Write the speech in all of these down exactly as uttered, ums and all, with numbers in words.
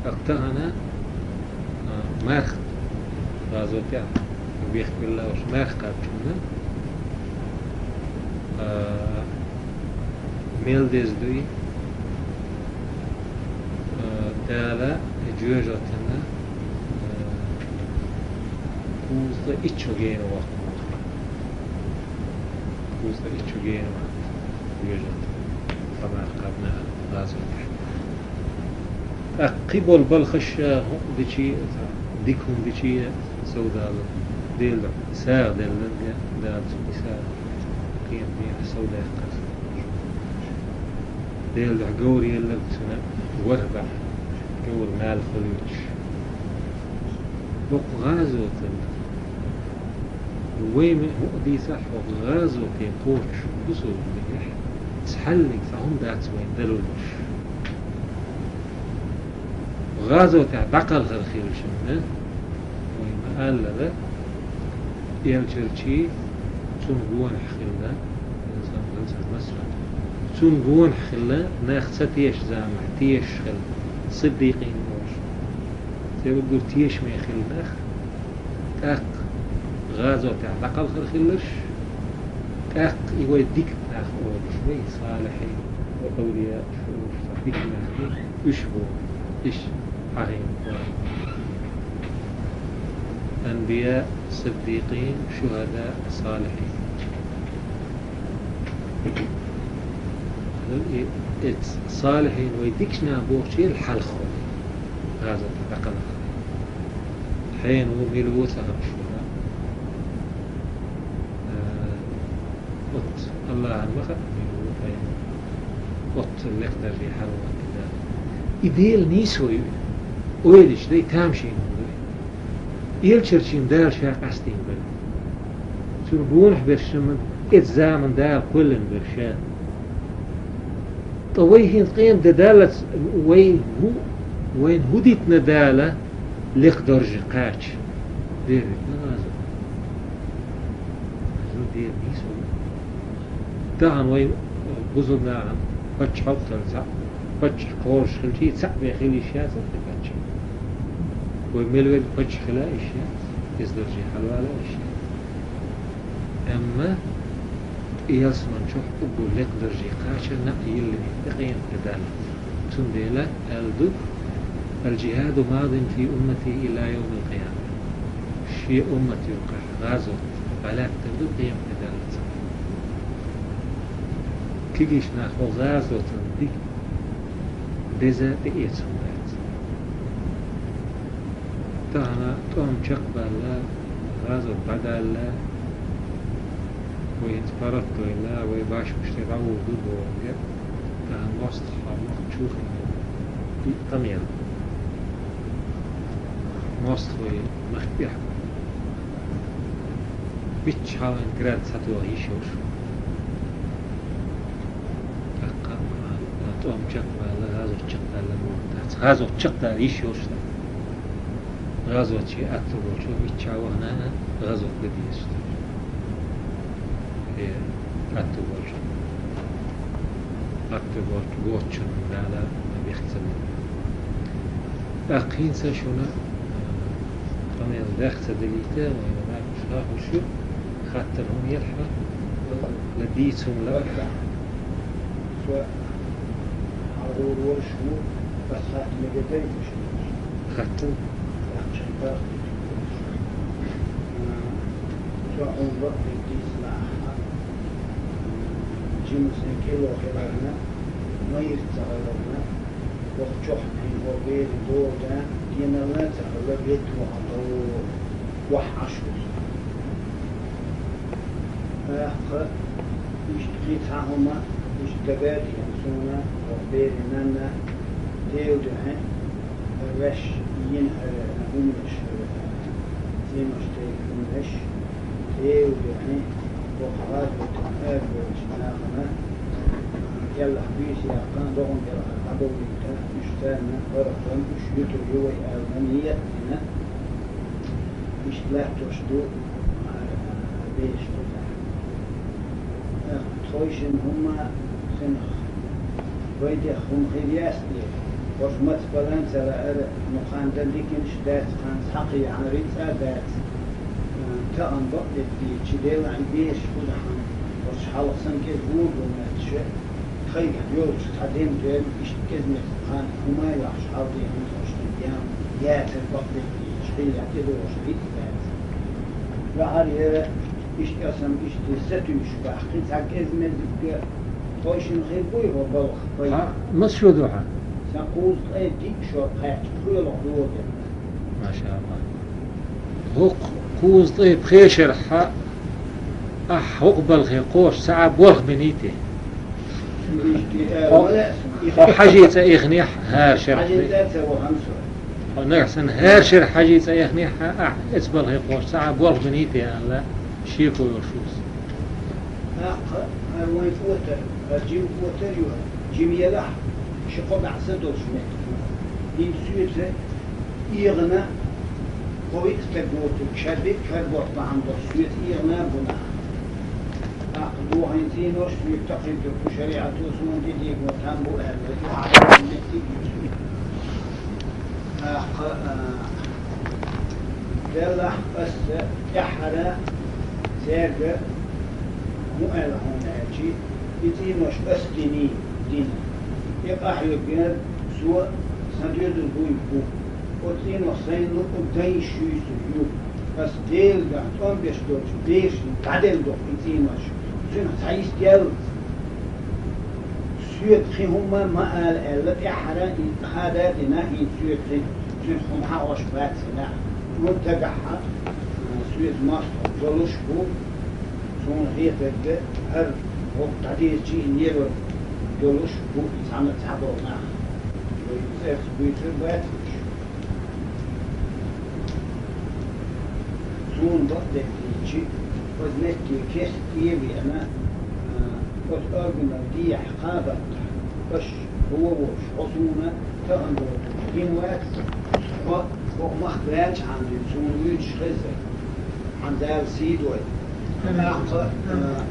Тахана, а, марх гӀазотехь бехк билла уж марх кхаччалц, а, мел деза дуй, а, Дала жоьжахатана, а, кхузткъа итт шо гена вахана. Кхузткъа итт шо гена вахана. Жоьжахатана. Цхьа марх кхаьбна гӀазотехь. ТӀаккха кхин болу балхаш а хӀума дичи, дика хӀума дичи а сов Дала, Делан дуьхьа сагӀа делла а, Дала цунна и сагӀа кхин дехьа сов даьккхира. Делан дуьхьа говр елларг цуьнан ворхӀ бӀе говр мел хуьлуьйтуш. ХӀокху гӀазотана вай ма хӀуъа дийцахь, хӀокху гӀазоте кхочуш бусулба динехь цхьаьллиг цхьа хӀума дац вайна далур берш. ГӀазотехь дӀакхалхар хилча, вай ма-аллара, элчанчий цунна гонахь хилла, цунна гонахь хилла, нах ца тешачу заманахь тешаш хилла, сиддикъийн олуш. Церан уггар тешаме хилла нах, тӀаккха гӀазотехь дӀакхалхар хилларш, тӀаккха и вай дика нах олуш вай, салихьийн, вай авлия, уьш дика нах ду, уьш бу, уьш хьахийна. Анбия, сиддикъийн, шухӀада, салихьийн. И, и салихьийн вай дикачу нах бохучул хьалха хуьлу. ГӀазотехь дӀакхалхар. Хьенан ву, мила ву ца хаьа шуна. Э, оцу Аллахьан ма хаьа, мила ву хьенан. Оццул лекха дарже хьалавойту Дала. И Делан нийсо ю. Ойла йича, дай тамашийна хӀума ду. Элчанчийн Дала ша къастийна бара. Цуьнан гонахь берш ма, иза заман Дала кхоьллина бара ша. Ткъа вай хӀинца къемат де даллалц вай хӀу-, вайна хӀун дитина Дала, лекха дарже кхача? Дера витина гӀазот. Иза Делан нийсо ю. Тахана вай бусулба нахана паччахьалкхе цхьаъ, паччахь кхочуш хилчий, цхьаъ бен хила йиш яцара тхан паччахь. Вай мел верг паччахь хила йиш яц, иза дарже хьалавала йиш яц. Амма ялсамани чохь уггар лекха дарже кхачарна а йиллина тӀекъемат де даллалц. Цундела аьлла ду: «Ал-джихаду мадин фи уммати ила йовмил къияма». Шен уммат юкъахь гӀазот дӀалаьттар ду къемат де даллалц. Кегийчу нах хӀокху гӀазотан дика деза тӀеэца хӀума дац. Тахана тӀом чекхбаьлла, гӀазот дӀадаьлла, вай хӀинца паргӀат дойла, вай башхалла тӀе дӀавур ду бохург. Тахана мостагӀ хьалха чу хилла и къамел. МостагӀ вай махкахь вичча хьалха градус схьатоха йиш йолуш. ТӀаккха тӀом чекхбаьлла, гӀазот чекхдаьлла бохург дац. ГӀазот чекхдала йиш йолуш дац. ГӀазот шен атта болчо вичча вахана а гӀазот дан дезаш ду. Э, атта болчо. Атта болчо, боцучунна Дала бехк ца бо. ТӀаккха хӀинца шуна, э, къамел бехк ца дилийта, вайна бакъ ша хӀуш ю, хаттар хӀума елахьара, ла дийца хӀума ларахь. Со хьалхара волуш ву, ас хатта мегар дай уьш. Хаттал. Ахча барх. Со хьуна бакъдерг дийцина ахьа. Жима сайн кӀело хиларна, майра ца хиларна, вахчохь хьийна хӀо бери дода, деналла ца хилла, бетта вахана гӀо, вахь Ӏаш ву. ТӀаккха иштта кхин цхьа хӀума, иштта дагадеана суна, хӀокху берийн нанна, Делан дуьхьа, ваьш йина хӀара хӀуманаш, хӀара цӀенош тайпа хӀуманаш, Делан дуьхьа, хӀокху гӀазотан арабевллачу нахана, кӀелхьа буьйса яьккхина, догӀан кӀелхьара дӀабовлийта, уьш царна паргӀат дан, уьш юьтур ю вай аьлла, ният а дина, иштта латтош ду, Бераш ду тӀаккха. Тхойшинна хӀумма цунах вай дех хӀума хир яц те? Ош маца балан ца лаьара, ну, кхана дан диканаш дац, кхана цхьаккха яхьан рицкъа дац. Тахан бакъдерг дийцачи, Делан беш хӀуна хьан. Ош хьалха сан кӀезиг вур ду метташа, тхайгахь йолчу цхьа ден доьлла, иштта кӀезмет кхана хӀума а йохьуш хьалдехна ош ден ян, яцар бакъдерг дийцачи, хилла тӀедогӀуш рицкъа дац. Вахьар яра, иштта аса-м иштта сатуьйсуш баьхкина, цхьа кӀезмезигга тхойшина хир буй хӀо балха, вай? Хьа, мас шо ду хьан? Сан кхузткъе диъ шо кхаьчча, кхоьлух догӀу. Машаалла. ХӀокху кхузткъе пхе шарахь ахь хӀокху балхе кхочуш цхьа а болх бинийти? Хьо, хьо хьажий цӀа эхнехь хӀара шарахь? Хьо нагахь санна хӀара шарахь хьажий цӀа эхнехь, ахь эцу балхе кхочуш цхьа а болх бинийти аьлла, шеко йолуш ву со. ТӀаккха хӀара вайн кӀотар, хӀара жима кӀотар ю, жима елахь, ши-кхо бӀе са долуш меттиг ю. ХӀинца соьца эгӀана кхо-виъ стаг воцург, шадерг а карабоккху бахьана долуш, соьца эгӀана а бу нах. ТӀаккха дохийна цӀенош соьга такхийта ду, шариӀато суна тӀедийго там бу аьлла, юьхьӀаьржина меттиг а ю соьга. ТӀаккха, а, деллахь аса тӀаьххьара цаьрга хӀун аьлла хьуна аьлчи, и цӀенош ас диний, дина. И къахьоьгура со, сан доьзал буй бу. Оцу цӀенош сайна луъург дайн шуьйсур ю. Ас Делан дуьхьа тӀом беш долчу берашна дӀаделла доккху и цӀенош. Цуьнах цхьа йист ял. Соьга кхин хӀумма ма ала аьлла, тӀаьххьара и хада а дина, хӀинца соьга кхин, цуьнах хӀума хьахош бац хӀинца. Вон дагахь а, соьца мостагӀ долуш бу, суна хетарг, хӀара хӀокху дӀадерчий нервар долуш бу, цхьана цхьаболу нах. Вай цӀерца буьйцур бац уьш. Суна бакъдерг дийцичи, оцу метте кеста тӀе а веана, а, оцу органал дехьа кхабаттахь, аша хӀун волуш, хьо суна тахана доцург гина вац, хьо хӀокху мах ваьлча хьан дуьйна суна вуьйцуш хеза, хьан Дала сий дойла. ТӀаккха, а,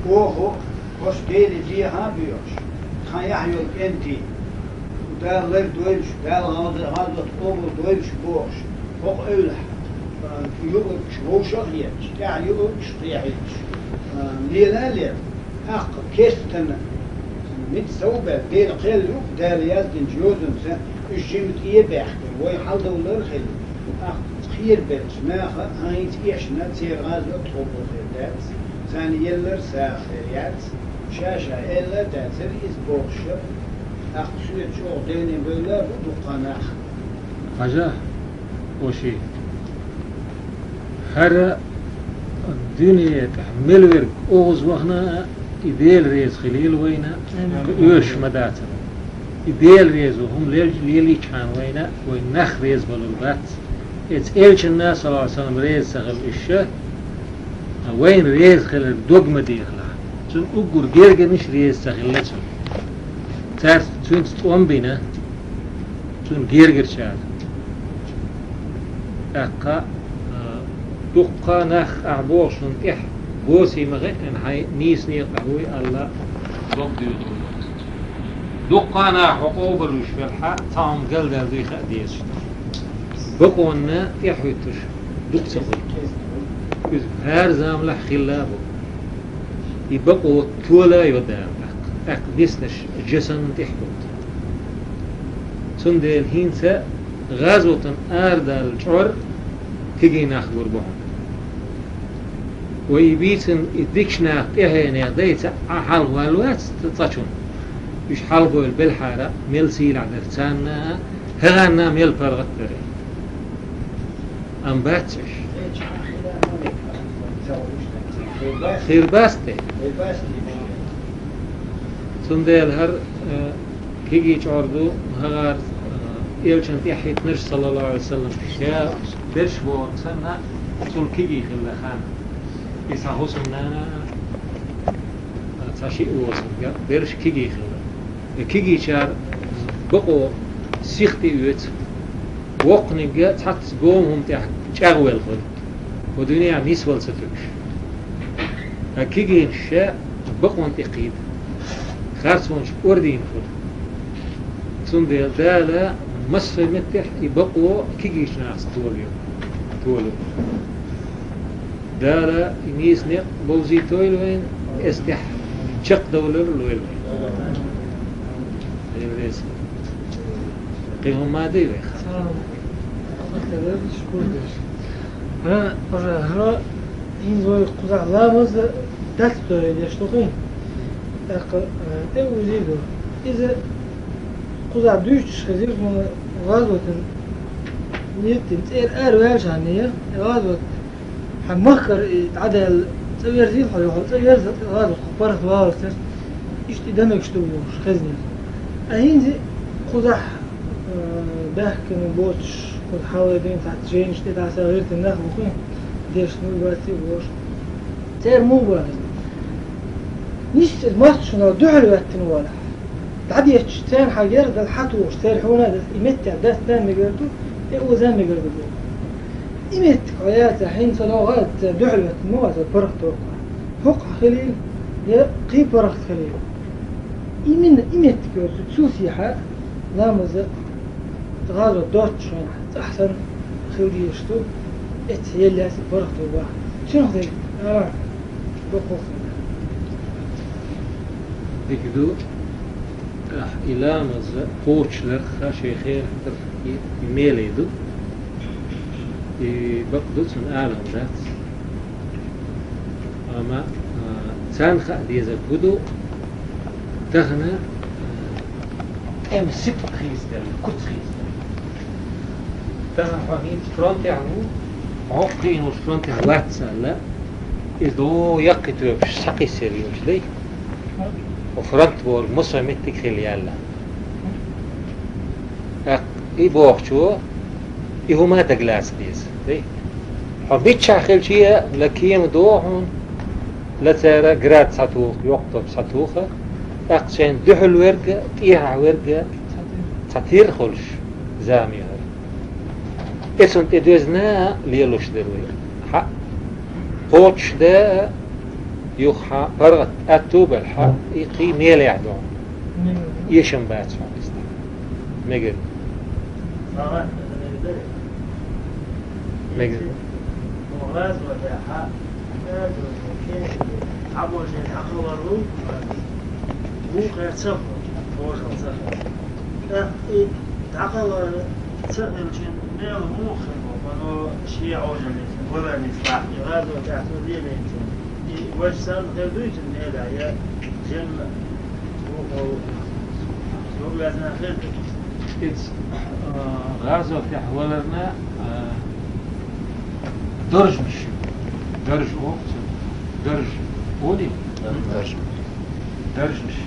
оха, хӀорш Деле дехьа а боьхуш, тхан яхь йолу кӀентий, Дала лар дойлуш, Дала гӀазот къобал дойлуш бохуш, хӀокху эвлахь, а, юургаш вовшах а етташ, тӀаьхьа юургаш кхехьийташ, а, лела а лела, тӀаккха кестана, мит сов баьлла, Делан кхел ю, Дала яздинчу йозанца, уьш жимма тӀе а баьхкина, вай хьалдовлар а хилла, тӀаккха кхерабеллачу наха хӀинца эшна церан гӀазот къобал хир дац, царна еллар сагӀа хир яц, ша-ша элла а дацара иза бохуша, тӀаккха соьца чӀогӀа девне бевлла а бу дуккха нах. Хьажа, воши, хӀара дуьне тӀехь мел верг оьгӀаз вахана а, и Дела реза хилийла вайна, оьшуш ма дацара. И Дела резо хӀума лел-, лелийчхьана вайна, вай нах реза балур бац. Эцу элчанна, саллаллаху Ӏалайхи ва саллам, реза ца хилла иша, вайна реза хилар дог ма дехалахь. Цунна уггар гергарнаш реза ца хилла цунна. Цаьрца цуьнца тӀом бина, цунна гергарчара. ТӀаккха, а, дуккха нах ахь бохучунна тӀехь босий ма хиъна, хьайн нийса некъахь вуй аьлла, дог дуьйхур ду. Дуккха нах хьо къобалвеш велахь, цхьа хӀума галдаьлла дуй хаа дезаш ду. Бакъонна тӀехьуьйтуш дукха ца хуьлу. Иза хӀара заманахь хилла а бу. И бакъо тола а йо Дала тӀаккха. ТӀаккха диснарш жа санна тӀехь хуьлу. Цундела хӀинца гӀазотан арадалла чкъор кегий нах гур бу хьуна. Вай и бийцина и дикачу наха тӀаьхьенех дайца Ӏа хьалхаваьлла вац цкъачунна. Уьш хьалхавевлла белахьара, мел сийлахь дара царна а, хӀара гӀанна а мел паргӀат дара. Амма бац уьш. Хир бац те? Цундела хӀара, э, кегий чкъор ду, хӀагӀар, э, элчан тӀаьхьахӀиттинарш, саллаллаху Ӏалайхи ва саллам, ша берш бохург санна, цунна кегий хилла хан. И цхьа хӀусамнана а, цхьа шиъ воцург а, берш кегий хилла. И кегийчара бакъо сиха тӀеоьцу. Воккханиг а цхьацца гома хӀума тӀехь чӀагӀвелла хуьлу. Ва дуьненахь нисвала ца туьгуш. Ткъа кегийнаш ша бакъонна тӀекхийда. Харцонаш кӀордийна хуьлу. Цундела Дала массо а меттехь и бакъо кегийчу нахаца толайо, толайо. Дала и нийса некъ бовзийтойла вайна, эс тӀехь чекхдовлар лойла вайна. Кхин хӀума ма дий вайх? ХӀара, хӀара, хӀара, хӀинца вай кхузахь ламаз дац дой деш ду хин. ТӀаккха, э, тӀе а вузий ду. Иза кхузахь дуьйцуш хезира хьуна гӀазотан, нетин цӀера ара ваьлчахьана, гӀазот хьан махкара и дӀадаьлла цӀа верзийла хьо, йохура цӀа верза, гӀазот хьо паргӀат валлалц тера. Иштта и дан мегаш ду бохуш хезна. Ткъа хӀинца кхузахь, э, баьхкина боцуш, кхуза хьалхе дина цхьацца жайнаш тӀе дӀаса гӀиртина нах бу хин, дешна муьлбаций бохуш. Церан муха бу аьлла? Нисса иза массо а дуьхьал веттина валахь. ДӀадетташ, царна хьан герга дала хьан тухуш, церан хьуна а даса, и меттехь дац царна мегар ду, тӀе оза а мегар ду боху. И меттиг хьо яцахь, хӀинца логӀа а ца дуьхьал веттина ма вац паргӀато. ХӀокху хилийла, я кхин паргӀат хилийла. Именно и меттиг йоцу цу сехьа ламаза гӀазот доцучу хенахь, цӀахь санна хила дезаш ду, эццахь елла яц и паргӀато боху. Цуьнах дерг, а, доккхух хила. Дика ду, ахь и ламаз кхочушдарх шайн херах тара и меле ду. И бакъ ду, цунна алам дац. Амма, а, царна хаа дезарг хӀун ду, тахана, а, тӀеман сип хийцаделла, куц хийцаделла. Тахана хьо хӀинца фронтехь ву, хьо кхиъна волуш фронтехь вац аьлла, иза догӀу яккхий тоьпаш схьакхиссер йолчу дай? Хьо фронт бохург массо а меттиг хилла яьлла. ТӀаккха и бохучо и хӀума дагалаца деза, дай? Хьо миччахь хилча а, ла кема догӀу хьуна, ла цара град схьатуху, йоккха топ схьатуху, тӀаккха шайна дуьхьал верг а, тӀехьа верг а цхьа тера хуьлуш зама ю хӀара. И цунна тӀе доьзна лелош дара вай. Хьа, кхочушдан а, юха хьан паргӀат аьтту а белахь, хьа, и кхин мелехь ду хьуна. Эшам бац хьуна иза. Мегар. Мегар. Вукхара ца хо, хожал ца хо. ТӀаккха и дӀакхалар ца хилча, мела муха хир бу, хьуна шен Ӏожаллица, валарница лахь, и гӀазот тӀехь цо лелийначун. И важа санна хир дуй цуьнан мела, я жимма вукхо, вукхо везна хир ду? Иза, а, гӀазот тӀехь валарна, а, даржнаш ю. Дарж оха цу. Дарж олий? Дарж. Даржнаш.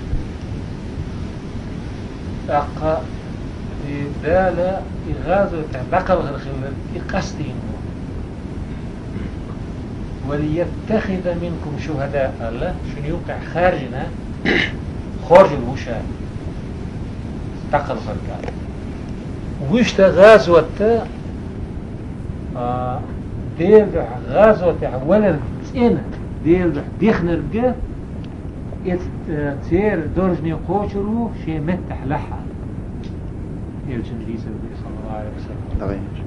ТӀаккха и Дала и гӀазот тӀехь дӀакхалхар хилар и къастийна ву. «وليتخذ منكم شهداء», аьлла, шуна юккъехь хаьржина, хоржур ву ша. ДӀакхалхарга. Вуьшта гӀазотта, а, Делан дуьхьа гӀазотехь валарг цӀена, Делан дуьхьа дихнарг, иза, э, церан доржане кхочур ву шен меттахь лаьхьа. Элчан дийцар ду, саллаллаху Ӏалайхи ва саллам.